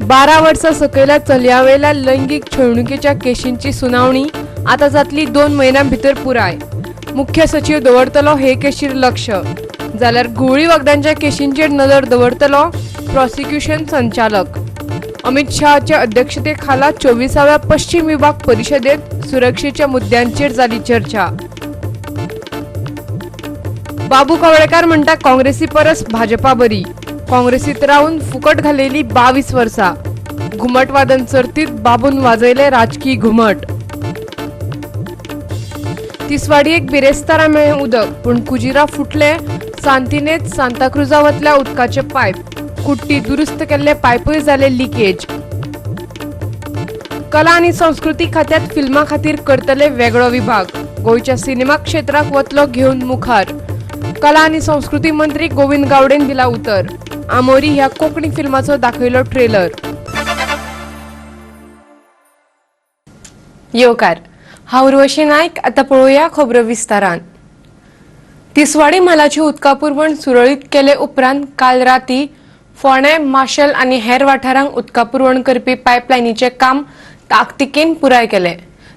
12 वर्सां सकयल्या चलयांवेल्या लैंगीक छळणुकेच्या केशींची सुनावणी आतां जातली 2 म्हयन्यां भितर पुराय. मुख्य सचीव दवरतलो हे केशीर लक्ष, जाल्यार घुंवळी वखदांच्या केशींचेर नदर दवरतलो प्रॉसिक्युशन संचालक. अमित शहाच्या अध्यक्षते खाला 24व्या पश्चिम विभाग परिषदेत सुरक्षेच्या मुद्द्यांचेर जाली चर्चा. बाबू कवळेकार म्हणटा काँग्रेसी परस भाजपा बरी. काँग्रेसीत रावन फुकट घालेली 22 वर्सां. घुमटवादन सर्तीत बाबून वाजयले राजकी घुमट. तिसवाडयेक बिरेस्तारा मेळ्ळें उदक, पूण कुजिरा फुटले सांतिनेत सांताक्रुजा वतल्या उदकाचे पायप. कुट्टी दुरुस्त केल्ले पायपूय जाले लिकेज. कला आनी संस्कृती खात्यात फिल्मा खातीर करतले वेगळो विभाग. गोंयच्या सिनेमा क्षेत्राक वतलो घेवन मुखार. कला आनी संस्कृती मंत्री गोविंद गावडेन दिला उतर. आमोरी ह्या कोंकणी फिल्माचो दाखयलो ट्रेलर. येवकार, हांव उर्वशी नायक. आतां पळोवया खबरो विस्तारान. तिसवाडी म्हालाची उदका पुरवण सुरळीत केले उपरांत काल राती फोंडें, माशेल आनी हेर वाठारांक उदका पुरवण करपी पायपलायनीचें काम ताकतिकेन पुराय केलें.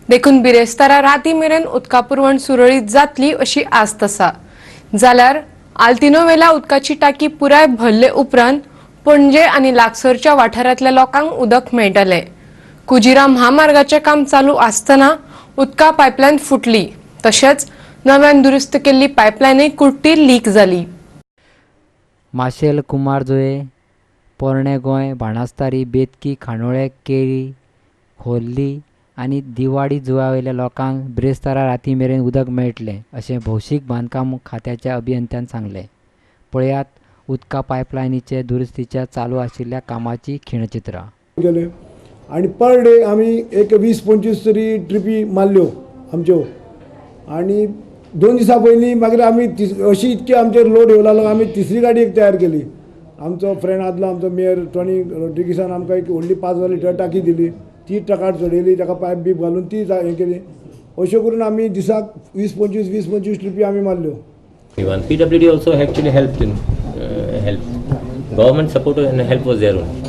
देखून बिरेस्तारा राती मेरेन उदका पुरवण सुरळीत जातली अशी आस्त आसा. जाल्यार आल्तिनोवेल्या उदकाची टाकी पुराय भरले उपरांत पणजे आनी लागसरच्या वाठारांतल्या लोकांक उदक मेळटलें. कुजिरा म्हामार्गाचें काम चालू आसतना उदका पायपलायन फुटली, तशेंच नव्यान दुरुस्त केल्ली पायपलायनूय कुर्टी लीक जाली. माशेल, कुमारजुंवें, पोरणें गोंय, बाणस्तारी, बेतकी, खांडोळे, केरी, खोर्ली आनी दिवाडी जुंव्या वयल्या लोकांक बिरेस्तारा राती मेरेन उदक मेळटलें अशें भौशीक बांदकाम खात्याच्या अभियंत्यान सांगलें. पळयात उदका पायपलायनीचे दुरुस्तीच्या चालू आशिल्ल्या कामाची खिणचित्रां. केले आनी पर डे आमी एक 20-25 तरी ट्रिपी मारल्यो आमच्यो. आनी 2 दिसां पयलीं मागीर आमी अशी इतकी आमचेर लोड येवला लागलो, आमी तिसरी गाडी एक तयार केली. आमचो फ्रेंड आदलो आमचो मेयर टॉनी रोड्रिगीसान आमकां एक व्हडली 5000 लिटर टाकी दिली. ती ट्रकार चडयली, ताका पायप बीप घालून ती हें केली. अश्यो करून आमी दिसाक 20-25 ट्रिपी आमी मारल्यो. Even PWD also actually helped in help. Government support and help was there only.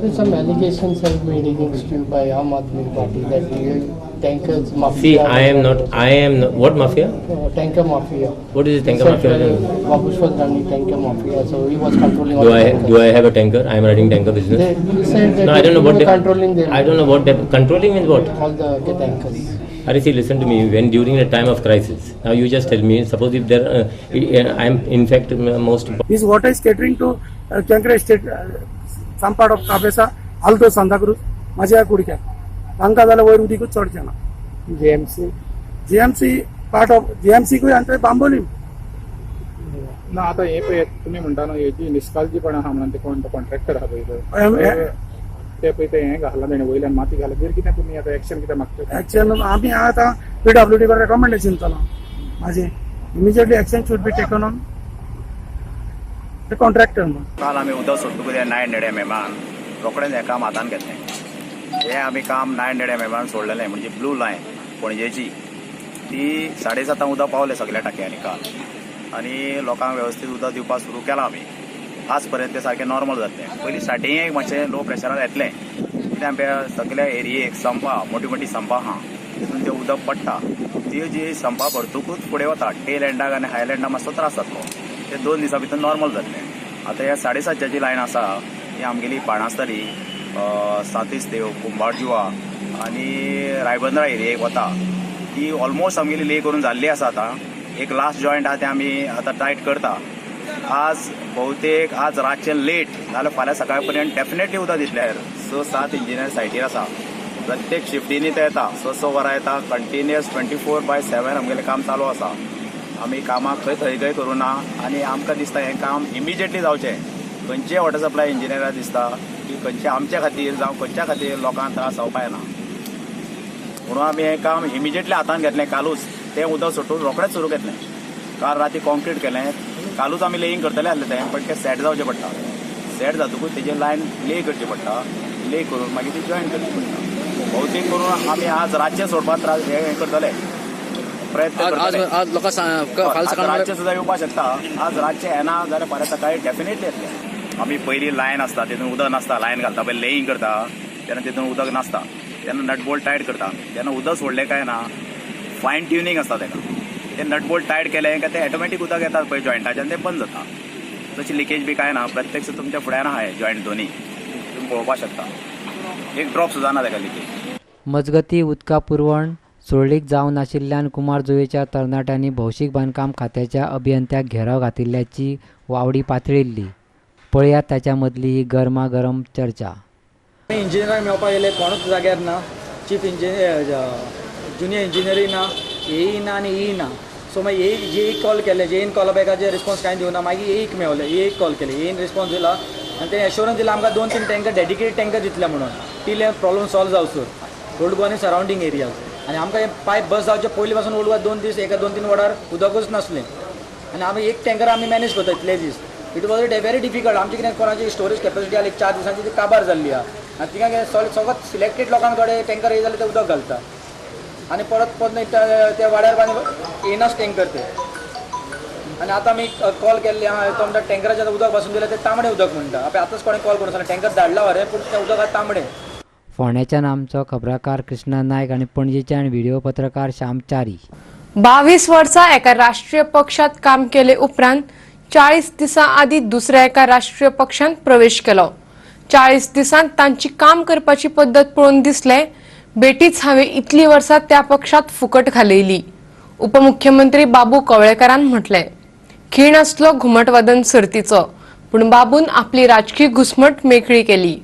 There's some allegations have made against you by Aam Aadmi Party that you tankers mafia. See, I am not. I am not, what mafia? Tanker mafia. What is the tanker Said, mafia? Babushwar Rani tanker mafia. So he was controlling all Do the I tankers. do I have a tanker? I am running tanker business. They said that No, I don't know you what were they, controlling them. I don't know what that controlling means. What? All the tankers. Are see, listen to me. When during the time of crisis, now you just tell me. Suppose if there, I am in fact most. This water is catering to Cancre State, some part of Cabeza, Alto Santa Cruz, माझ्या कुडक्याक तांकां जाल्यार वयर उदीकूच चडचें ना. JMC. GMC part of जीएमसीकूय आनी थंय बांबोलीम. ना आता हे पळय तुमी म्हणटा न्हू हेजी निश्काळजीपणा आहा म्हणून ते कोण तो कॉन्ट्रॅक्टर आहा पळय तो. ते पळय ते हें घातलां तेणें वयल्यान माती घातला तेजेर कितें तुमी आतां एक्शन कितें मागता? एक्शन आमी आतां पीडब्ल्यूडी कडेन रेकमेंडेशन चला माझे, immediately action should be taken on the contractor म्हणून. काल आमी उदक सोडटकूच हे 900 एम एमान रोखडेंच हें काम हातान घेतलें. हें आमी काम 900 एम एमान सोडलेलें, म्हणजे ब्लू लायन पणजेची ती 7:30 उदक पावलें सगळ्या टाकयांनी काल आनी लोकांक वेवस्थीत उदक दिवपाक सुरू केलां आमी. आज पर्यंत तें सारकें नॉर्मल जातलें. पयलीं स्टार्टिंगेक मातशें लो प्रेशरार येतलें, कित्याक आमच्या सगळ्या एरियेक संपां, मोटी मोटी संपां आहा, तितून तें उदक पडटा. ती जी संपां भरतकूच फुडें वता. टेल एंडाक आनी हायलँडाक मातसो त्रास जातलो, ते 2 दिसां भितर नॉर्मल जातलें. आतां ह्या 7:30ची लायन आसा ही आमगेली बाणास्तारी, सांतिस्तेव, कुंभारजुवा आनी रायबंदरा एरियेक वता. ती ऑलमोस्ट आमगेली ले करून जाल्ली आसा. आतां एक लास्ट जॉयंट आहा, तें आमी आतां टायट करता. आज बहुतेक आज रातचें लेट नाल्यार फाल्यां सकाळ पर्यंत डेफिनेटली उदक दितलें. 6-7 इंजिनियर सायटीर आसा. प्रत्येक शिफ्टीनी ते येता, 6-6 वरां येता. कंटिन्युअस 24/7 आमगेलें काम चालू आसा. आमी कामाक खंय थंय खंय करूं ना आनी आमकां दिसता हें काम इमिजिएटली जावचें. खंयचेय वॉटर सप्लाय इंजिनियराक दिसता की खंयचे आमच्या खातीर जावं खंयच्या खातीर लोकांक त्रास जावपा येना म्हणून आमी हें काम इमिजिएटली हातान घेतलें. कालूच तें उदक सोडून रोखडेंच सुरू घेतलें. काल राती कॉन्क्रीट केलें, कालूच आमी लेईंग करतले आसले तें, पण तें सेट जावचें पडटा. सेट जातकूच तेजेर लायन ले करची पडटा. ले करून मागीर ती जॉयन करची पडटा. बहुतेक करून आमी आज रातचें सोडपाक त्रास हें करतले, प्रयत्न करतले. आज लोकां आज रातचें सुद्दां येवपाक शकता. आज रातचें येना जाल्यार फाल्यां सकाळी डेफिनेटली येतलें. आमी पयली लायन आसता तितून उदक नासता, लायन घालता पयलीं लेईंग करता तेन्ना तितून उदक नासता, तेन्ना नटबोल्ट टायट करता आमी. तेन्ना उदक सोडलें काय ना फायन ट्युनींग आसता तेका, ते नटबोल्ट टायट केलें काय ते ऑटोमॅटीक उदक येता पळय जॉयंटाच्यान, तें बंद जाता. तशी लिकेज बी काय ना, प्रत्यक्ष तुमच्या फुड्यान आहा जॉयंट दोनी, तुमी पळोवपाक शकता, एक ड्रॉप सुद्दां ना तेका लिकेज. मजगती उदका पुरवण सुरळीत जावं नाशिल्ल्यान कुमारजुवेच्या तरणाट्यांनी भौशीक बांदकाम खात्याच्या अभियंत्याक घेराव घातिल्ल्याची वावडी पातळिल्ली. पळयात ताच्या मदली ही गरमागरम चर्चा. इंजिनियराक मेळपाक गेले कोणूच जाग्यार ना, चीफ इंजिनियर ज्युनियर इंजिनियरूय ना, एई ना आनी ई ना. सो मागीर ए जेईक कॉल केले, जेईन कॉल बॅकाचेर रिस्पॉन्स कांय दिवना. मागीर एईक मेवले, एईक कॉल केले, एईन रिस्पॉन्स दिला आनी तेणें एश्योरन्स दिला आमकां 2-3 टँकर डेडिकेटेड टँकर दितले म्हणून टील हें प्रॉब्लम सॉल्व जावसर ओल्ड गोवा आनी सरावंडींग एरियाज. आनी आमकां हें पायप बस जावचे पयलीं पासून ओल्ड गोवा 2 दीस 1-2-3 वडार उदकूच नासलें आनी आमी एक टँकर आमी मॅनेज करता इतले दीस. It was very difficult. आमची कितें कोणाची स्टोरेज कॅपॅसिटी आहा 4 दिसांची ती काबार जाल्ली आहा आनी थिंगा कितें सगळो सिलेक्टेड लोकांक थोडे टँकर येयले जाल्यार ते उदक घालता आनी परत परत त्या वाड्यार आनी येनाच टँकर ते. आनी आतां आमी कॉल केल्ले आहा तो म्हणटा टँकराचें आतां उदक पासून दिलें तें तांबडें उदक म्हणटा. आतां आतांच कोणें कॉल करून सांगलें टँकर धाडला मरे पूण तें उदक आतां तांबडें. फोंड्याच्यान आमचो खबराकार कृष्णा नायक आनी पणजेच्यान व्हिडिओ पत्रकार श्याम च्यारी. 22 वर्सां एका राष्ट्रीय पक्षात काम केले उपरांत 40 दिसां आदीं दुसऱ्या एका राष्ट्रीय पक्षांत प्रवेश केलो. 40 दिसांत तांची काम करपाची पद्दत पळोवन दिसलें बेटीच हांवें इतली वर्सां त्या पक्षात फुकट घालयली. उपमुख्यमंत्री बाबू कवळेकारान म्हटलें. खीण आसलो घुमटवादन सर्तीचो, पूण बाबून आपली राजकीय घुसमट मेकळी केली.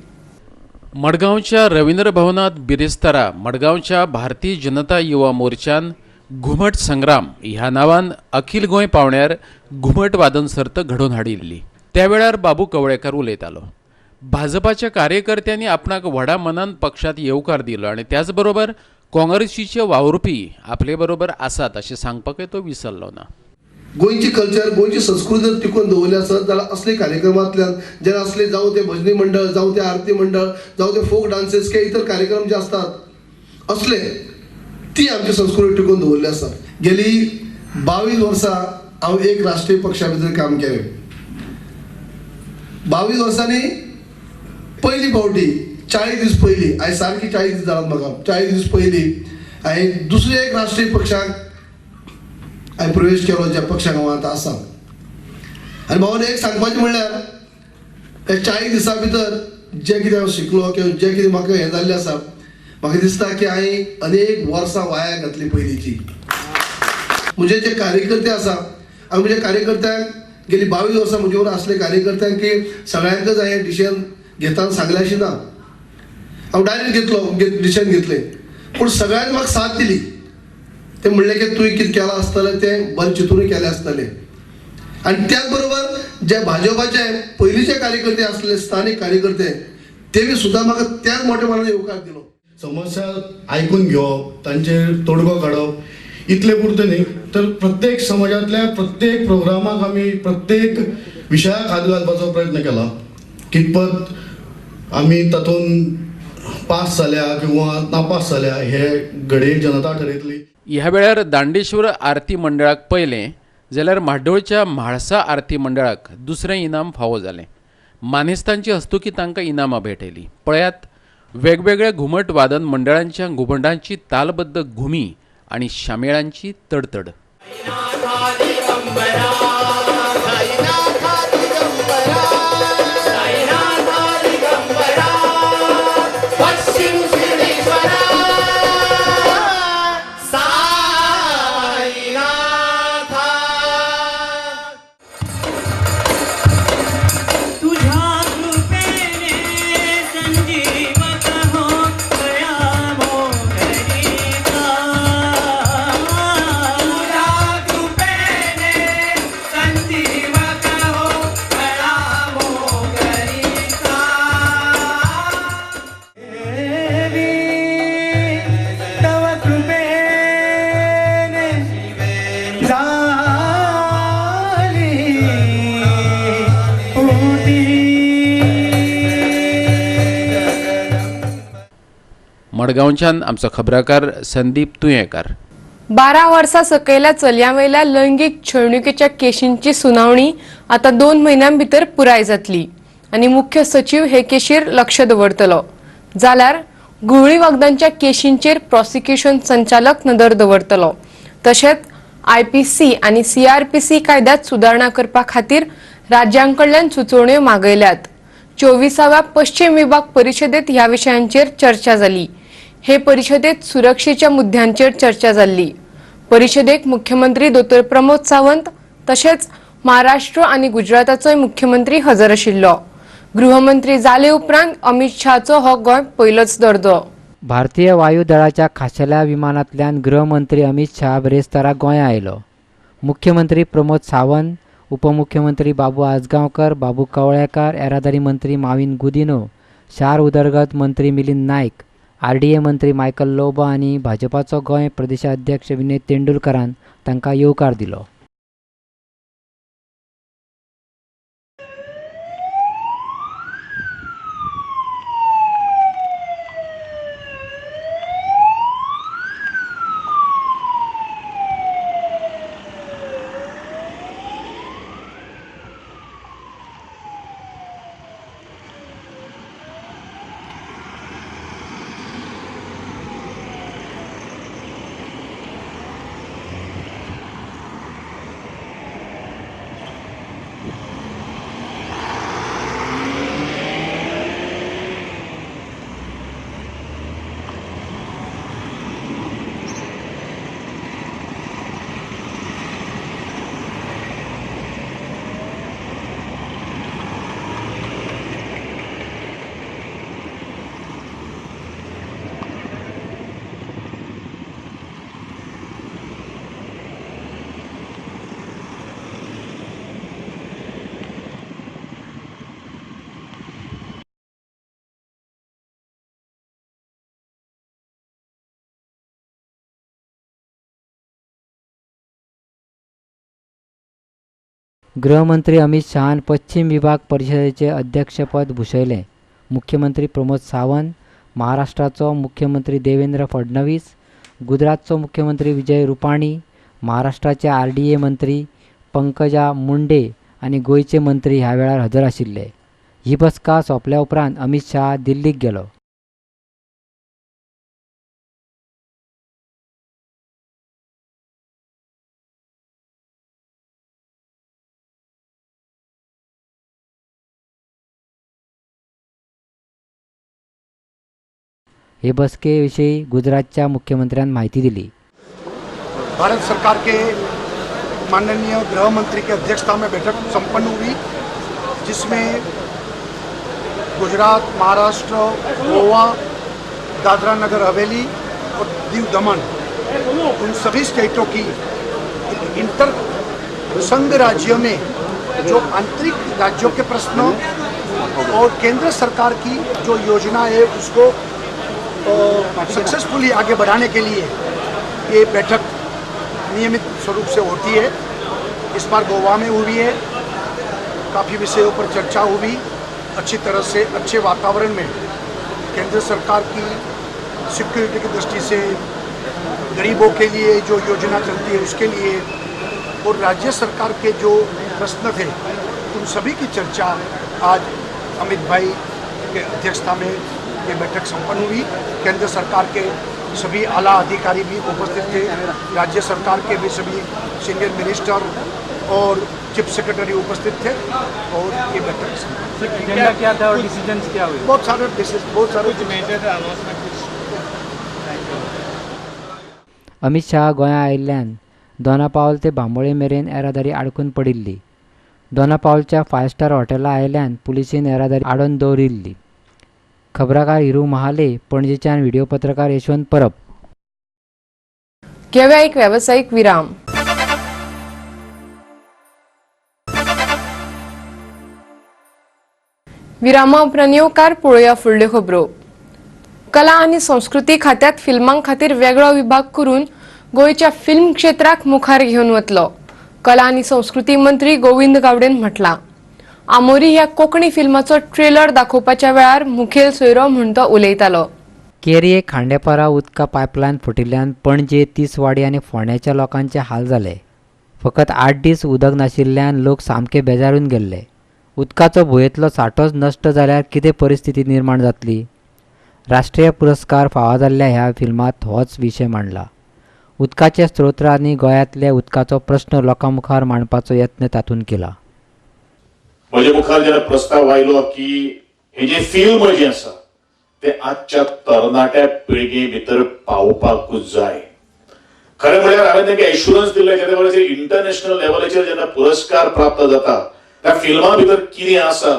मडगांवच्या रवींद्र भवनात बिरेस्तारा मडगांवच्या भारतीय जनता युवा मोर्चान घुमट संग्राम ह्या नांवान अखिल गोंय पावण्यार घुमट वादन सर्त घडोवन हाडिल्ली. त्या वेळार बाबू कवळेकार उलयतालो. भाजपाच्या कार्यकर्त्यांनी आपणाक व्हडा मनान पक्षात येवकार दिलो आनी त्याच बरोबर काँग्रेसीचे वावुरपी आपले बरोबर आसात अशें सांगपाकय तो विसरलो ना. गोंयची कल्चर, गोंयची संस्कृती जर टिकून दवरली आसत जाल्यार असले कार्यक्रमांतल्यान जेन्ना असले जावं ते भजनी मंडळ, जावं ते आरती मंडळ, जावं ते फोक डान्सेस किंवा इतर कार्यक्रम जे असतात असले, ती आमची संस्कृती टिकून दवरली आसा. गेली 22 वर्सां हांव एक राष्ट्रीय पक्षा भितर काम केलें. 22 वर्सांनी पयली फावटी 40 दीस पयलीं, आयज सारकी 40 दीस जालात म्हाका, 40 दीस पयलीं हांवें दुसऱ्या एक राष्ट्रीय पक्षाक हांवें प्रवेश केलो, ज्या पक्षाक हांव आतां आसा. आनी भावान एक सांगपाचें म्हणल्यार ह्या 40 दिसां भितर जें कितें हांव शिकलो किंवा जें कितें म्हाका हें जाल्लें आसा, म्हाका दिसता की हांवें अनेक वर्सां वाया घातली पयलींची. म्हजे जे कार्यकर्ते आसा आनी म्हज्या कार्यकर्त्यांक गेली 22 वर्सां म्हजे बरोबर आसले कार्यकर्त्यांक की सगळ्यांकच हांवें डिसिजन घेतना सांगलें अशें ना, हांव डायरेक्ट घेतलो डिसिजन घेतलें, पूण सगळ्यांनी म्हाका साथ दिली. ते म्हणलें की तुवें कितें केलां आसतलें तें बरें चिंतून केलें आसतलें. आनी त्याच बरोबर जे भाजपाचे पयलींचे कार्यकर्ते आसले, स्थानीक कार्यकर्ते, तेमी सुद्दां म्हाका त्याच मोठ्या मनान येवकार दिलो. समस्या आयकून घेवप, तांचेर तोडगो काडप इतलें पुरतें न्ही, तर प्रत्येक समाजांतल्या प्रत्येक प्रोग्रामाक आमी प्रत्येक विशयाक हात घालपाचो प्रयत्न केला. कितपत आमी तातूंत पास जाल्या किंवा नापास जाल्या हे घडये जनता ठरयतली. ह्या वेळार दांडेश्वर आरती मंडळाक पयलें जाल्यार म्हाड्डोळच्या म्हाळसा आरती मंडळाक दुसरें इनाम फावो जालें. मानेस्तांची हस्तुकी तांकां इनामां भेटयली. पळयात वेगवेगळ्या घुमट वादन मंडळांच्या घुमटांची तालबद्ध घुमी आनी शामेळांची तडतड. मडगांवच्यान आमचो खबराकार संदीप तुयेंकार. 12 वर्सां सकयल्या चलयांवयल्या लैंगीक छळणुकेच्या केशींची सुनावणी आतां 2 म्हयन्यां भितर पुराय जातली. आनी मुख्य सचीव हे केशीर लक्ष दवरतलो, जाल्यार घुंवळी वखदांच्या केशींचेर प्रॉसिक्युशन संचालक नदर दवरतलो. तशेंच आयपीसी आनी सीआरपीसी कायद्यात सुदारणा करपा खातीर राज्यांकडल्यान सुचोवण्यो मागयल्यात. 24व्या पश्चिम विभाग परिशदेत ह्या विशयांचेर चर्चा जाली. हे परिशदेत सुरक्षेच्या मुद्द्यांचेर चर्चा जाल्ली. परिशदेक मुख्यमंत्री दोतोर प्रमोद सावंत तशेंच महाराष्ट्र आनी गुजराताचोय मुख्यमंत्री हजर आशिल्लो. गृहमंत्री जाले उपरांत अमित शहाचो हो गोंय पयलोच दर्जो. भारतीय वायू दळाच्या खाशेल्या विमानांतल्यान गृहमंत्री अमित शहा बिरेस्तारा गोंया आयलो. मुख्यमंत्री प्रमोद सावंत, उपमुख्यमंत्री बाबू आजगांवकर, बाबू कवळेकार, येरादारी मंत्री माविन गुदिनो, शार उदरगत मंत्री मिलिंद नायक, आरडीए मंत्री मायकल लोबो आनी भाजपाचो गोंय प्रदेशाध्यक्ष विनय तेंडुलकरान तांकां येवकार दिलो. गृहमंत्री अमित शहान पश्चिम विभाग परिशदेचे अध्यक्षपद भूषयलें. मुख्यमंत्री प्रमोद सावंत, महाराष्ट्राचो मुख्यमंत्री देवेंद्र फडणवीस, गुजरातचो मुख्यमंत्री विजय रुपाणी, महाराष्ट्राचे आरडीए मंत्री पंकजा मुंडे आनी गोंयचे मंत्री ह्या वेळार हजर आशिल्ले. ही बसका सोंपल्या उपरांत अमित शहा दिल्लीक गेलो. हे बसके विषयी गुजरातच्या मुख्यमंत्र्यान माहिती दिली. भारत सरकार के माननीय गृह मंत्री के अध्यक्षता में बैठक संपन्न हुई, जिसमें गुजरात, महाराष्ट्र, गोवा, दादरा नगर हवेली और दीव दमन, उन सभी स्टेटों की इंटर संघ राज्यों में जो आंतरिक राज्यों के प्रश्नों और केंद्र सरकार की जो योजना है उसको सक्सेसफुली आगे बढ़ाने के लिए ये बैठक नियमित स्वरूप से होती है। इस बार गोवा में हुई है, काफ़ी विषयों पर चर्चा हुई। अच्छी तरह से अच्छे वातावरण में केंद्र सरकार की सिक्योरिटी की दृष्टि से गरीबों के लिए जो योजना चलती है उसके लिए और राज्य सरकार के जो प्रश्न थे उन सभी की चर्चा आज अमित भाई के अध्यक्षता में ये बैठक संपन्न हुई। केंद्र सरकार के सभी आला अधिकारी भी उपस्थित थे, राज्य सरकार के भी सभी सीनियर मिनिस्टर और चीफ सेक्रेटरी उपस्थित थे और ये बैठक संपन्न। एजेंडा क्या था और डिसीजंस क्या हुए? बहुत सारे डिसीजन, बहुत सारे मेजर अनाउंसमेंट। अमित शहा गोंया आयिल्ल्यान दोना पावल ते बांबोळे मेरेन येरादारी आडकून पडिल्ली. दोना पावलच्या फायव स्टार हॉटेला आयिल्ल्यान पुलिसेन येरादारी आडोवन दवरिल्ली. खबराकार हिरू महाले, पणजेच्यान व्हिडिओ पत्रकार यशवंत परब. घेवया एक व्यावसायिक विराम. विरामा उपरांत येवकार पळोवया फुडल्यो खबरो. कला आनी संस्कृती खात्यात फिल्मां खातीर वेगळो विभाग करून गोंयच्या फिल्म क्षेत्राक मुखार घेवन वतलो, कला आनी संस्कृती मंत्री गोविंद गावडेन म्हटलां. आमोरी ह्या कोंकणी फिल्माचो ट्रेलर दाखोवपाच्या वेळार मुखेल सोयरो म्हूण तो उलयतालो. केरये खांडेपारा उदका पायपलायन फुटिल्ल्यान पणजे, तिसवाडी आनी फोंड्याच्या लोकांचे हाल जाले. फकत 8 दीस उदक नाशिल्ल्यान लोक सामके बेजारून गेल्ले. उदकाचो भुंयेंतलो सांठोच नश्ट जाल्यार कितें परिस्थिती निर्माण जातली? राष्ट्रीय पुरस्कार फावो जाल्ल्या ह्या फिल्मांत होच विशय मांडला. उदकाचे स्रोत आनी गोंयांतल्या उदकाचो प्रस्न लोकां मुखार मांडपाचो यत्न तातूंत केला. म्हजे मुखार जेन्ना प्रस्ताव आयलो की हे जे फिल्म जें आसा तें आजच्या तरणाट्या पिळगे भितर पावपाकूच जाय. खरें म्हळ्यार हांवें तांकां एश्युरन्स दिल्लें, जेन्ना म्हणल्यार इंटरनॅशनल लेवलाचेर जेन्ना पुरस्कार प्राप्त जाता त्या फिल्मा भितर कितें आसा,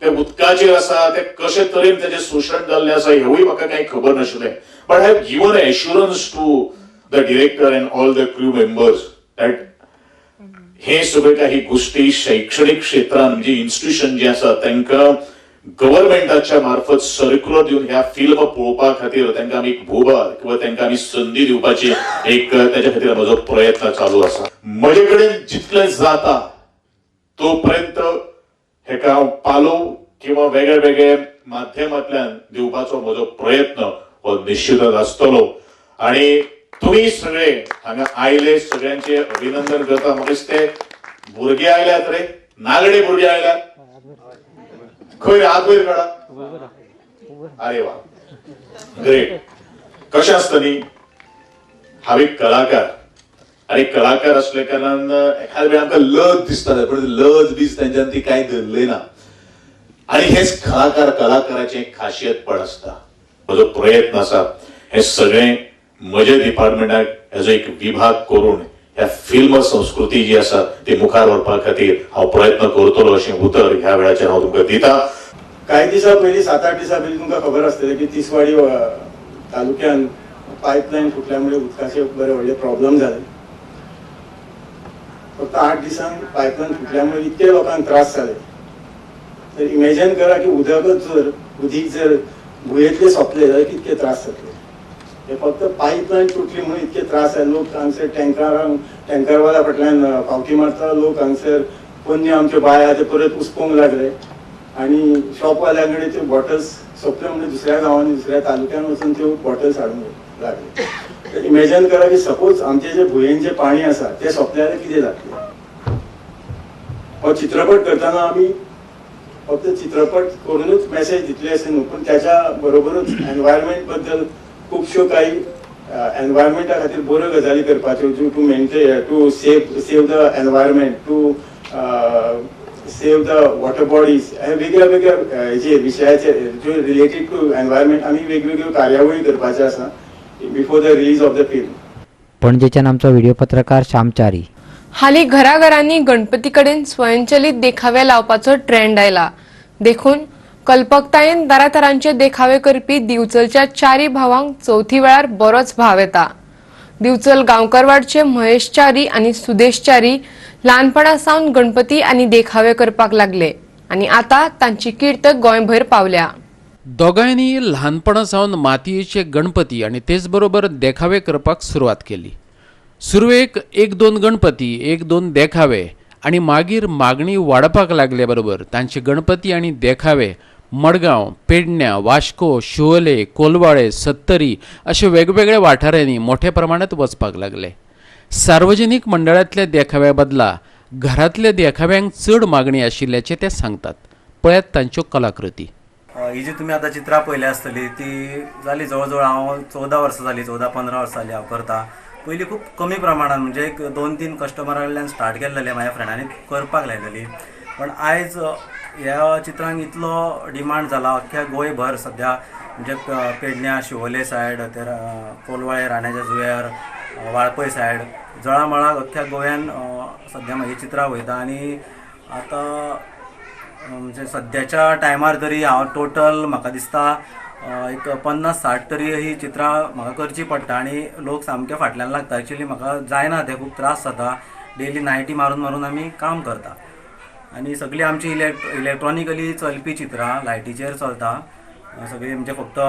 तें उदकाचेर आसा, तें कशे तरेन तेजें शोशण जाल्लें आसा हेवूय म्हाका कांय खबर नाशिल्लें. But I have given assurance to the director and all the crew members that हे सगळे काही गोष्टी शैक्षणिक क्षेत्रान म्हणजे इन्स्टिट्यूशन जे आसा तांकां गव्हर्मेंटाच्या मार्फत सर्क्युलर दिवन ह्या फिल्म पळोवपा खातीर तांकां आमी एक भोवभार किंवा तांकां आमी संदी दिवपाची एक ताच्या खातीर म्हजो प्रयत्न चालू आसा. म्हजे कडेन जितलें जाता तोपर्यंत हेका हांव पालोव किंवा वेगळे वेगळे माध्यमांतल्यान दिवपाचो म्हजो प्रयत्न हो निश्चितच आसतलो. आनी तुमी सगळे हांगा आयले, सगळ्यांचे अभिनंदन करता. म्हाका दिसता भुरगे आयल्यात रे, नागडे भुरगे आयल्यात, खंय हात वयर काडा. अरे वा, ग्रेट. कशें आसता न्ही, हांव एक कलाकार आनी कलाकार असल्या कारणान एखाद्या वेळार आमकां लज दिसता, पूण लज बीज तेंच्यान ती कांय धरली ना. आनी हेच कलाकार कलाकाराचें खाशियतपण आसता. म्हजो प्रयत्न आसा हें सगळें म्हज्या डिपार्टमेंटाक हेजो एक विभाग करून ह्या फिल्म संस्कृती जी आसा ती मुखार व्हरपा खातीर हांव प्रयत्न करतलो अशें उतर ह्या वेळाचेर हांव तुमकां दिता. कांय दिसां पयलीं, 7-8 दिसां पयलीं तुमकां खबर आसतलें की तिसवाडी तालुक्यान पायपलायन फुटल्या मुळे उदकाचे बरे व्हडले प्रॉब्लम जाले. फक्त 8 दिसांक पायपलायन फुटल्या मुळे इतके लोकांक त्रास जाले. तर इमेजन करा की उदकच जर उदीक जर भुंयेंतले सोंपले जाल्यार कितके त्रास जातले. हे फक्त पायपलायन तुटली म्हणून इतके त्रास जाले. लोक हांगसर टँकरवाल्या फाटल्यान फावटी मारता, लोक हांगसर पोन्न्यो आमच्यो बाया ते परत उसपोवंक लागले आनी शॉपवाल्या कडेन त्यो बॉटल्स सोंपल्यो म्हणून दुसऱ्या गांवांनी दुसऱ्या तालुक्यान वचून त्यो बॉटल्स हाडूंक लागले. तर इमेजन करा की सपोज आमचे जे भुंयेन जे पाणी आसा तें सोंपलें जाल्यार कितें जातलें. हो चित्रपट करतना आमी फक्त चित्रपट करूनच मॅसेज दितले अशें न्हू, पूण त्याच्या बरोबरूच एनवायरमेंट बद्दल खुबश्यो काही एनवायरमेंटा खातीर बऱ्यो गजाली करपाच्यो, ज्यो to maintain, to save the environment, to save the water bodies, हे वेगळ्या वेगळ्या हेजेर विशयाचेर ज्यो रिलेटेड टू एनवायरमेंट आमी वेगवेगळ्यो कार्यावळी करपाच्यो आसा before the release of the film. पणजेच्यान आमचो व्हिडिओ पत्रकार श्यामचारी. हालीं घराघरांनी गणपती कडेन स्वयंचलित देखावे लावपाचो ट्रेंड आयला. देखून कल्पकतायेन तरातरांचे देखावे करपी दिवचलच्या चारी भावांक चवथी वेळार बरोच भाव येता. दिवचल गांवकरवाडचे महेश च्यारी आनी सुदेश च्यारी ल्हानपणा सावन गणपती आनी देखावे करपाक लागले आनी आतां तांची कीर्त गोंयभर पावल्या. दोगांयनी ल्हानपणा सावन मातयेचे गणपती आनी तेच बरोबर देखावे करपाक सुरवात केली. सुरवेक 1-2 गणपती, 1-2 देखावे आनी मागीर मागणी वाडपाक लागले बरोबर तांचे गणपती आनी देखावे मडगांव, पेडण्या, वास्को, शिवोले, कोलवाळे, सत्तरी अशे वेगवेगळ्या वाठारांनी मोठ्या प्रमाणात वचपाक लागले. सार्वजनीक मंडळांतल्या देखाव्या बदला घरांतल्या देखाव्यांक चड मागणी आशिल्ल्याचें ते सांगतात. पळयात तांच्यो कलाकृती. ही जी तुमी आतां चित्रां पळयल्या आसतली ती जाली जवळ जवळ हांव 14 वर्सां जाली, 14-15 वर्सां जाली हांव करता. पयलीं खूब कमी प्रमाणान म्हणजे एक 2-3 कस्टमरा कडल्यान स्टार्ट केल्लेलें, म्हाज्या फ्रेंडांनी करपाक लायलेली. पण आयज ह्या चित्रांक इतलो डिमांड जाला अख्ख्या गोंयभर सद्या, म्हणजे पेडण्या, शिवोले सायड, ते कोलवाळे, राण्याच्या जुंव्यार, वाळपय सायड, जळामळाक अख्ख्या गोव्यान सद्या म्हाजी चित्रां वयता. आनी आतां म्हणजे सद्याच्या टायमार तरी हांव टोटल म्हाका दिसता एक 50-60 तरी ही चित्रां म्हाका करची पडटा आनी लोक सामके फाटल्यान लागता. एक्चुअली म्हाका जायना तें, खूब त्रास जाता. डेली नायटी मारून मारून आमी काम करता आनी सगळीं आमची इलेक्ट्रॉनिकली चलपी चित्रां लायटीचेर चलता सगळीं, म्हणजे फक्त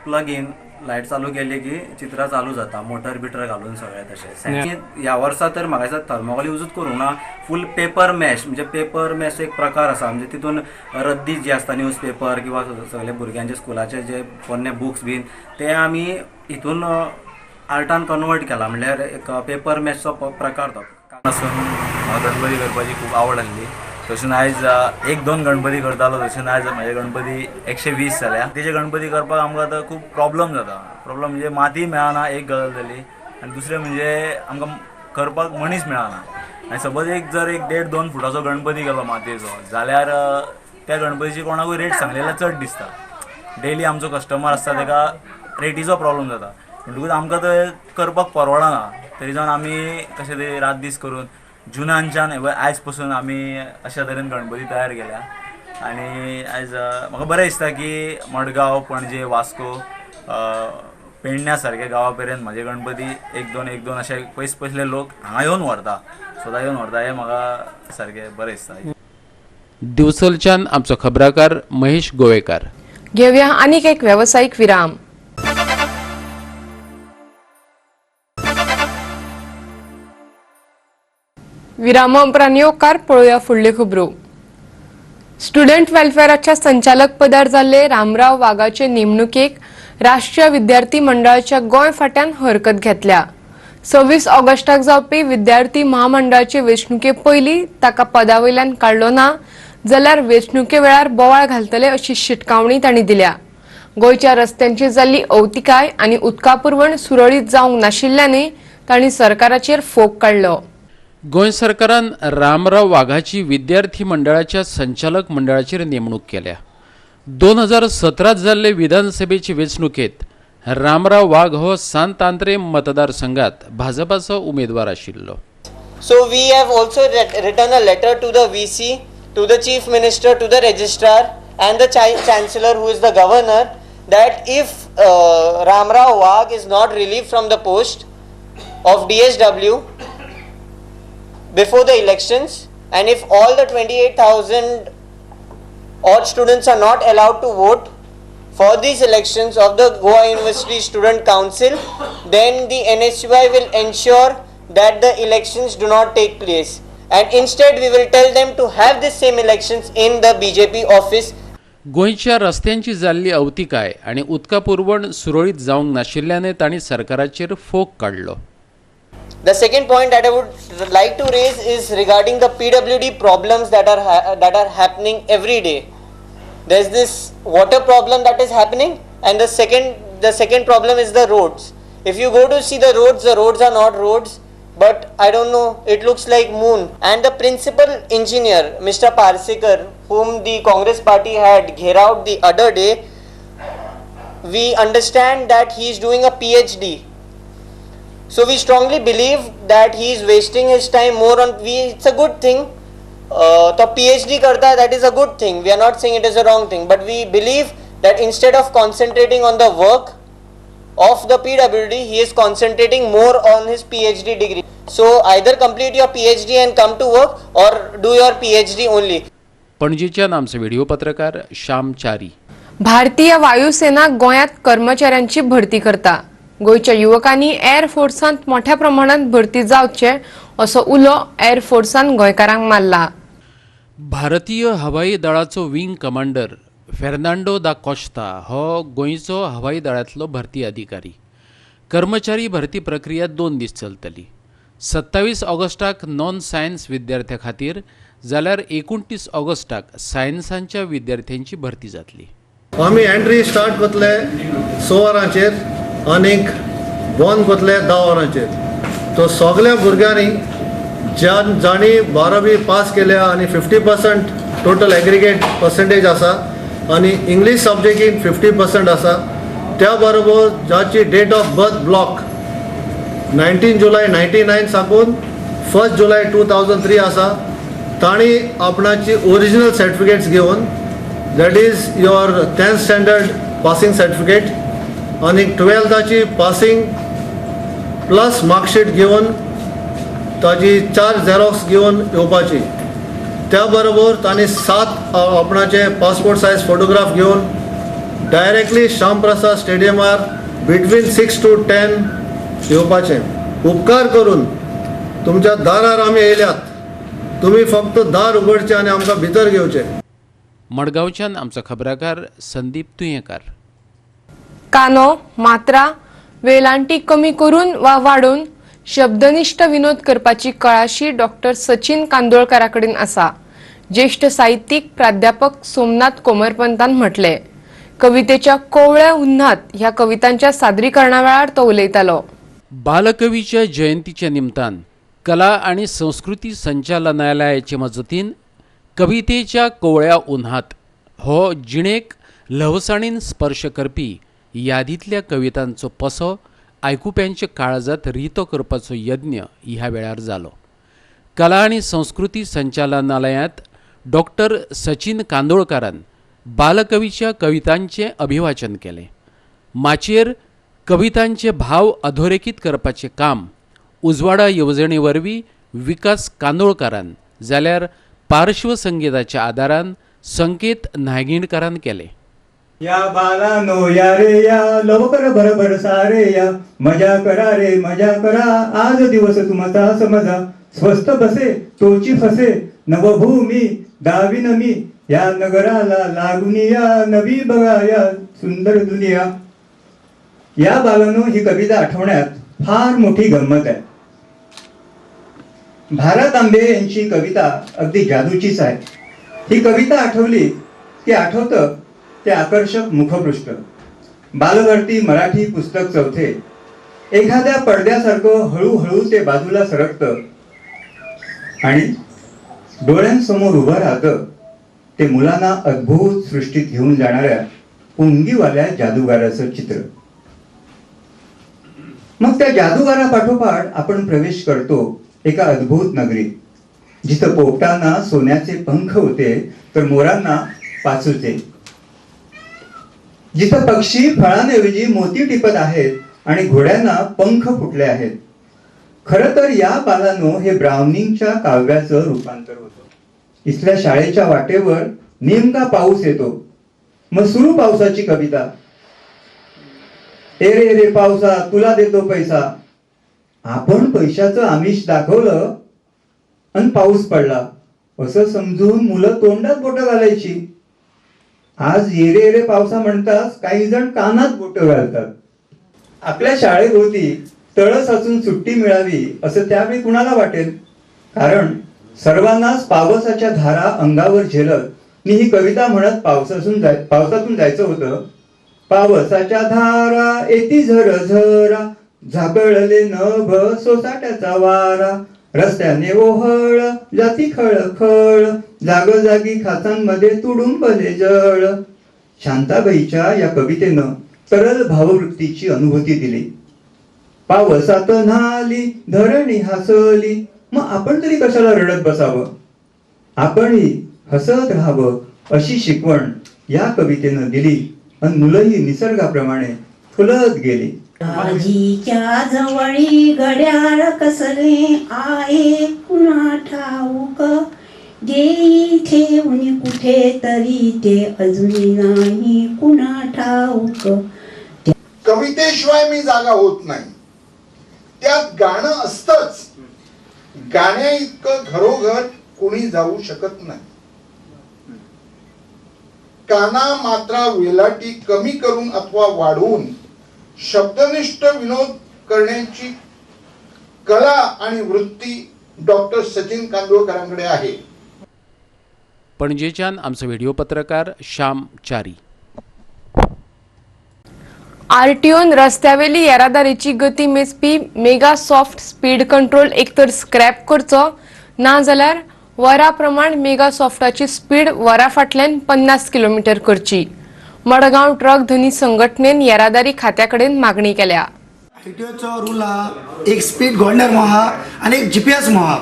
प्लग इन लायट चालू केली की चित्रां चालू जाता, मोटर बिटर घालून सगळें तशें. ह्या वर्सा तर म्हाका दिसता थर्मोकॉल युजूच करूंक ना, फूल पेपर मॅश, म्हणजे पेपर मॅश एक प्रकार आसा, म्हणजे तितून रद्दी जी आसता न्यूज पेपर किंवा सगळे भुरग्यांचे स्कुलाचे जे पोन्ने बुक्स बीन ते आमी हितून आर्टान कन्वर्ट केला, म्हणल्यार एक पेपर मॅशचो प्रकार तो. आसून म्हाका गणपती करपाची खूब आवड आसली. तशें आयज एक दोन गणपती करतालो, तशें आयज म्हजे गणपती 120 जाल्या. तेजे गणपती करपाक आमकां आतां खूब प्रॉब्लम जाता. प्रॉब्लम म्हणजे माती मेळना, एक गजाल जाली, आनी दुसरें म्हणजे आमकां करपाक मनीस मेळना. आनी सपोज एक जर एक 1.5-2 फुटाचो गणपती केलो मातयेचो जाल्यार त्या गणपतीची कोणाकूय रेट सांगलेल्या चड दिसता. डेली आमचो कस्टमर आसता तेका रेटीचो प्रॉब्लम जाता, म्हणटकूच आमकां ते करपाक परवडना. तरी जावन आमी कशें तरी रात दीस करून जुनानच्यान आयज पसून आमी अशा तरेन गणपती तयार केल्या. आनी आयज म्हाका बरें दिसता की मडगांव, पणजे, वास्को, पेडण्या सारक्या गांवा पर्यंत म्हजे गणपती 1-2 1-2 अशे पयस पयसले लोक हांगा येवन व्हरता, स्वता येवन व्हरता. हें म्हाका सारकें बरें दिसता. दिवचलच्यान आमचो खबराकार महेश गोवेकार. घेवया आनीक एक वेवसायीक विराम. विरामा उपरांत येवकार पळोवया फुडल्यो खबरो. स्टुडंट वेलफेअराच्या संचालक पदार जाल्ले रामराव वाघाचे नेमणुकेक राष्ट्रीय विद्यार्थी मंडळाच्या गोंय फाट्यान हरकत घेतल्या. 26 ऑगस्टाक जावपी विद्यार्थी महामंडळाचे वेंचणुके पयलीं ताका पदा वयल्यान काडलो ना जाल्यार वेंचणुके वेळार बोवाळ घालतले अशी शिटकावणी तांणी दिल्या. गोंयच्या रस्त्यांची जाल्ली अवतिकाय आनी उदका पुरवण सुरळीत जावंक नाशिल्ल्यानय तांणी सरकाराचेर फोग काडलो. गोंय सरकारान रामराव वाघाची विद्यार्थी मंडळाच्या संचालक मंडळाचेर नेमणूक केल्या. 2017 जाल्ले विधानसभेचे वेंचणुकेत रामराव वाघ हो सांत आंद्रे मतदारसंघात भाजपाचो उमेदवार आशिल्लो. So we have also written a letter to the VC, to the Chief Minister, to the Registrar and the Chancellor, who is the Governor, that if Ramrao Wagh is not relieved from the post of DSW before the elections, and if all the 28,000 odd students are not allowed to vote for these elections of the Goa University Student Council, then the NSUI will ensure that the elections do not take place, and instead we will tell them to have the same elections in the BJP office. गोंयच्या रस्त्यांची जाल्ली अवतिकाय आनी उदका पुरवण सुरळीत जावंक नाशिल्ल्यान तांणी सरकाराचेर फोग काडलो. The second point that I would like to raise is regarding the PWD problems that are happening every day. There's this water problem that is happening, and the second problem is the roads. If you go to see the roads are not roads, but I don't know, it looks like moon. And the principal engineer, Mr. Parsekar, whom the Congress party had gheraoed the other day, we understand that he is doing a PhD. So we strongly believe that he is wasting his time more on, it's a good thing. The PhD karta, that is a good thing. We are not saying it is a wrong thing, but we believe that instead of concentrating on the work of the PWD, he is concentrating more on his PhD degree. So either complete your PhD and come to work, or do your PhD only. पणजीच्यान आमचे video पत्रकार श्याम चारी. भारतीय वायुसेना गोंयांत कर्मचाऱ्यांची भरती करता. गोंयच्या युवकांनी एअर फोर्सांत मोठ्या प्रमाणात भरती जावचे असो उलो एअर फोर्सान गोंयकारांक मारला. भारतीय हवाई दळाचो विंग कमांडर फेर्नांडो दा कोस्ता हो गोंयचो हवाई दळांतलो भरती अधिकारी. कर्मचारी भरती प्रक्रिया 2 दीस चलतली. 27 ऑगस्टाक नॉन सायन्स विद्यार्थ्यां खातीर जाल्यार 29 ऑगस्टाक सायन्सांच्या विद्यार्थ्यांची भरती जातली. आमी एंट्री स्टार्ट करतले 6 वरांचेर आनीक बंद करतले 10 वरांचेर. तो सगळ्या भुरग्यांनी ज्या जांणी 12वी पास केल्या आनी 50% टोटल एग्रिगेट पर्संटेज आसा आनी इंग्लीश सब्जेक्टीन 50% आसा, त्या बरोबर जाची date of birth block 19 July 99 साकून 1 जुलय 2003 आसा, तांणी आपणाची ओरिजिनल सर्टिफिकेट्स घेवन, that is your 10th standard passing certificate आनी 12थाची पासिंग प्लस मार्कशीट घेवन ताजी 4 झेरॉक्स घेवन येवपाची. त्या बरोबर तांणी 7 आपणाचे पासपोर्ट सायज फोटोग्राफ घेवन डायरेक्टली श्यामप्रसाद स्टेडियमार बिटवीन 6 to 10 येवपाचें. उपकार करून तुमच्या दारार आमी येयल्यात, तुमी फक्त दार उगडचें आनी आमकां भितर घेवचें. मडगांवच्यान आमचो खबराकार संदीप तुयेंकार. कानो, मात्रा, वेलांटी कमी करून वा वाडोवन शब्दनिष्ठ विनोद करपाची कळाशी डॉक्टर सचिन कांदोळकारा कडेन आसा. ज्येष्ठ साहित्यीक प्राध्यापक सोमनाथ कोमरपंतान म्हटलें. कवितेच्या कोवळ्या उन्हात ह्या कवितांच्या सादरीकरणा वेळार तो उलयतालो. बालकवीच्या जयंतीच्या निमतान कला आणि संस्कृती संचालनालयाचे मजतीन कवितेच्या कोवळ्या उन्हात हो जिणेक ल्हवसाणीन स्पर्श करपी यादींतल्या कवितांचो पसो आयकुप्यांच्या काळजात रितो करपाचो यज्ञ ह्या वेळार जालो. कला आनी संस्कृती संचालनालयांत डॉक्टर सचिन कांदोळकारान बालकवीच्या कवितांचें अभिवाचन केलें. माचयेर कवितांचे भाव अधोरेखीत करपाचें काम उजवाडा येवजणे वरवीं विकास कांदोळकारान जाल्यार पार्श्वसंगीताच्या आदारान संकेत नायगिणकारान केलें. या बालानो या रे या लवकर भरभर सारे या, मजा करा रे मजा करा, आज दिवस तुमचा समजा, स्वस्थ बसे तोची फसे, नवभूमी दाविन मी, या नगराला लागून या, नवी बघा या सुंदर दुनिया. या बालानो ही कविता आठवण्यात फार मोठी गंमत आहे. भारत आंबे यांची कविता अगदी जादूचीच आहे. ही कविता आठवली की आठवतं ते आकर्षक मुखपृष्ठ. बालभारती मराठी पुस्तक चौथे एखाद्या पडद्यासारखं हळूहळू ते बाजूला सरकतं आणि डोळ्यांसमोर उभं राहतं ते मुलांना अद्भुत सृष्टीत घेऊन जाणाऱ्या पुंगीवाल्या जादूगाराचं चित्र. मग त्या जादूगारापाठोपाठ आपण प्रवेश करतो एका अद्भुत नगरीत, जिथं पोपटांना सोन्याचे पंख होते तर मोरांना पाचूचे, जिथं पक्षी फळांऐवजी मोती टिपत आहेत आणि घोड्यांना पंख फुटले आहेत. खरं तर या बालानो हे ब्राउनिंगच्या काव्याचं रूपांतर होतं. इथल्या शाळेच्या वाटेवर नेमका पाऊस येतो, मग सुरू पावसाची कविता. ए रे रे पावसा तुला देतो पैसा. आपण पैशाचं आमिष दाखवलं आणि पाऊस पडला असं समजून मुलं तोंडात बोटं घालायची. आज येरे येरे पावसा म्हणताच काही जण कानात बोटं घालतात. आपल्या शाळेभोवती तळ साचून सुट्टी मिळावी असं त्यावेळी कुणाला वाटेल, कारण सर्वांनाच पावसाच्या धारा अंगावर झेलत मी ही कविता म्हणत पावसातून जायचं होतं. पावसाच्या धारा येती झर झरा, झाकळले नभ सोसाट्याचा वारा, रस्त्याने ओहळ जाती खळ खळ, जागोजागी खाचांमध्ये तुडुंबले जळ. शांताबाईच्या या कवितेनं तरल भाववृत्तीची अनुभूती दिली. पावसात न्हाली धरणी हसली, मग आपण तरी कशाला रडत बसावं, आपणही हसत राहावं अशी शिकवण या कवितेनं दिली आणि मुलंही निसर्गाप्रमाणे फुलत गेली. आजीच्या जवळी घड्याळ कसले आहे कुणा ठाऊक, देई ठेवून कुठे तरी ते अजून नाही कुणा ठाऊक. कवितेशिवाय मी जागा होत नाही, त्यात गाणं असतंच. गाण्या इतकं घरोघर कोणी जाऊ शकत नाही. काना मात्रा वेलाटी कमी करून अथवा वाढवून शब्दनिष्ठ विनोद करण्याची कला आणि वृत्ती डॉक्टर सचिन कांदोळकरांकडे आहे. पणजेच्यान आमचो व्हिडिओ पत्रकार श्याम चारी. आरटीओन रस्त्यावेली येरादारीची गती मेजपी मेगा सॉफ्ट स्पीड कंट्रोल एकतर स्क्रॅप करचो ना जाल्यार वरा प्रमाण मेगा सॉफ्टाची स्पीड वरा फाटल्यान 50 किलोमीटर करची. मडगांव ट्रक धनी संघटनेन येरादारी खात्या कडेन मागणी केल्या. आरटीओचो रूल आहा, एक स्पीड गव्हर्नर आहा आनी एक जीपीएस आहा.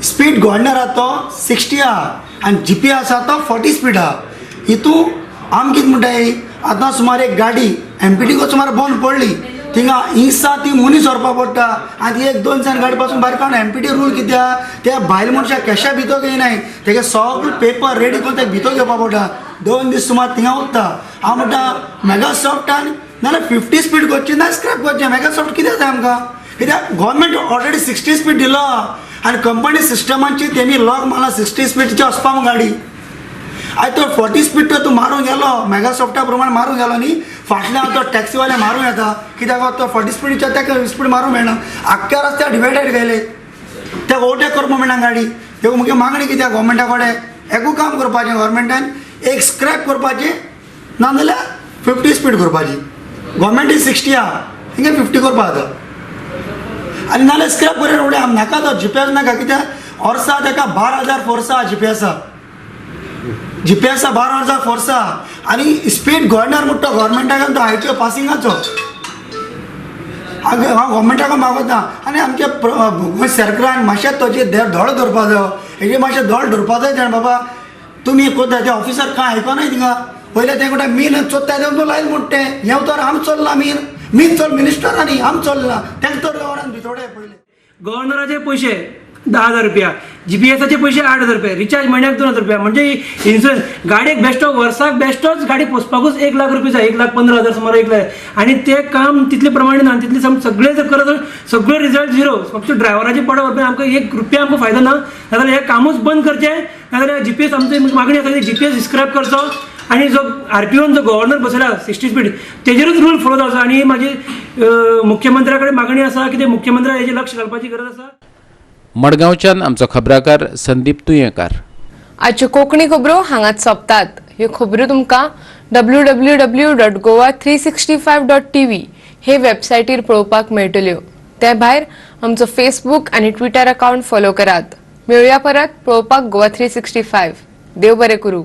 स्पीड गव्हर्नर आहा तो 60 आहा आनी जीपीएस आहा तो 40 स्पीड आहा. हितू आम कितें म्हणटाय, आतां सुमार एक गाडी एमपीटी सुमार बंद पडली, थिंगा हिंसा ती मनीस व्हरपा पडटा आनी एक दोन जाण गाडी पासून भायर काडून एमपीटी रूल कित्याक त्या बायल मनशाक कॅशा भितर घेयनाय, तेगे सगळे पेपर रेडी करून तेका भितर घेवपा पडटा. 2 दीस सुमार थिंगा उरता. हांव म्हणटा मेगा सॉफ्टान नाल्यार 50 स्पीड करची ना स्क्रॅप करचें. मेगा सॉफ्ट कित्याक जाय आमकां, कित्याक गव्हर्मेंट ऑलरेडी 60 स्पीड दिलो आनी कंपनी सिस्टमाची तेमी लॉक मारला 60 स्पीडची वचपा गाडी. आयज तो 40 स्पीड तो तूं मारूंक गेलो, मेगा सॉफ्टा प्रमाण मारूंक गेलो न्ही, फाटल्यान तो टॅक्सीवाले मारूंक येता कित्याक तो 40 स्पीडच्या ताका स्पीड मारूंक मेळना. आख्ख्या रस्त्यार डिवायडर गेले, त्या ओवरटेक करपाक मेळना गाडी. देखून मुगे मागणी कित्याक गव्हर्मेंटा कडेन एकू काम करपाचें गव्हर्मेंटान, एक स्क्रॅप करपाचें, नाजाल्यार 50 स्पीड करपाची. गव्हर्मेंट is 60 आहा, हिंगा 50 करपा जाता. आनी नाजाल्यार स्क्रॅप करून उडय, आम नाका तो जी पी एस नाका. कित्याक वर्सा तेका 12,000 फोर्सा जी पी एसा, जी पी एसा 12,000 फोर्सा. आनी स्पीड गव्हर्नर म्हणटा तो गव्हर्मेंटाक तो आयच्यो पासिंगाचो हांव गव्हर्मेंटाक मागता. आनी आमच्या गोंय सरकारान मातशें ताजेर दोळो दवरपा जायो, हेजेर मातशें दोळे दवरपा जाय. तेणें बाबा तुमी कोत्ता ते ऑफिसर कांय आयकनाय थिंगा. पयलें तें म्हणटा मीन चोत्ता तें लायल म्हणटा तें हें तर आम चल्लां, मीन मीन चल मिनिस्टर आनी आम चल्लां तेंका तर गव्हर्नरान भितोडे पयलें. गव्हर्नराचे पयशे 10,000 रुपया, जी पी एसाचे पयशे 8,000 रुपया, रिचार्ज म्हयन्याक 2,000 रुपया, म्हणजे इन्शुरन्स गाडयेक बेश्टो वर्साक बेश्टोच गाडी पोसपाकूच 1 लाख रुपया जाय, 1,15,000 सुमार 1 लाख. आनी ते काम तितले प्रमाणे ना, तितले सगळे जर करत सगळे रिजल्ट झिरो. फक्त ड्रायव्हराचे पडो व्हरपा आमकां 1 रुपया आमकां फायदो ना. नाजाल्यार हें कामूच बंद करचें, नाजाल्यार जी पी एस आमची मागणी आसा की जी पी एस स्क्रॅप करचो आनी जो आर पी ओन जो गव्हर्नर बसयला 60 स्पीड तेजेरूच रूल फॉलो जावचो. आनी म्हाजी मुख्यमंत्र्या कडेन मागणी आसा की ते मुख्यमंत्र्या हेजेर लक्ष घालपाची गरज आसा. मडगांवच्यान आमचो खबराकार संदीप तुयेंकार. आजच्यो कोंकणी खबरो हांगाच सोंपतात. ह्यो खबरो तुमकां www.goa365.tv हे वेबसायटीर पळोवपाक मेळटल्यो. ते भायर आमचो फेसबूक आनी ट्विटर अकावंट फॉलो करात. मेळुया परत पळोवपाक गोवा 365. देव बरें करूं.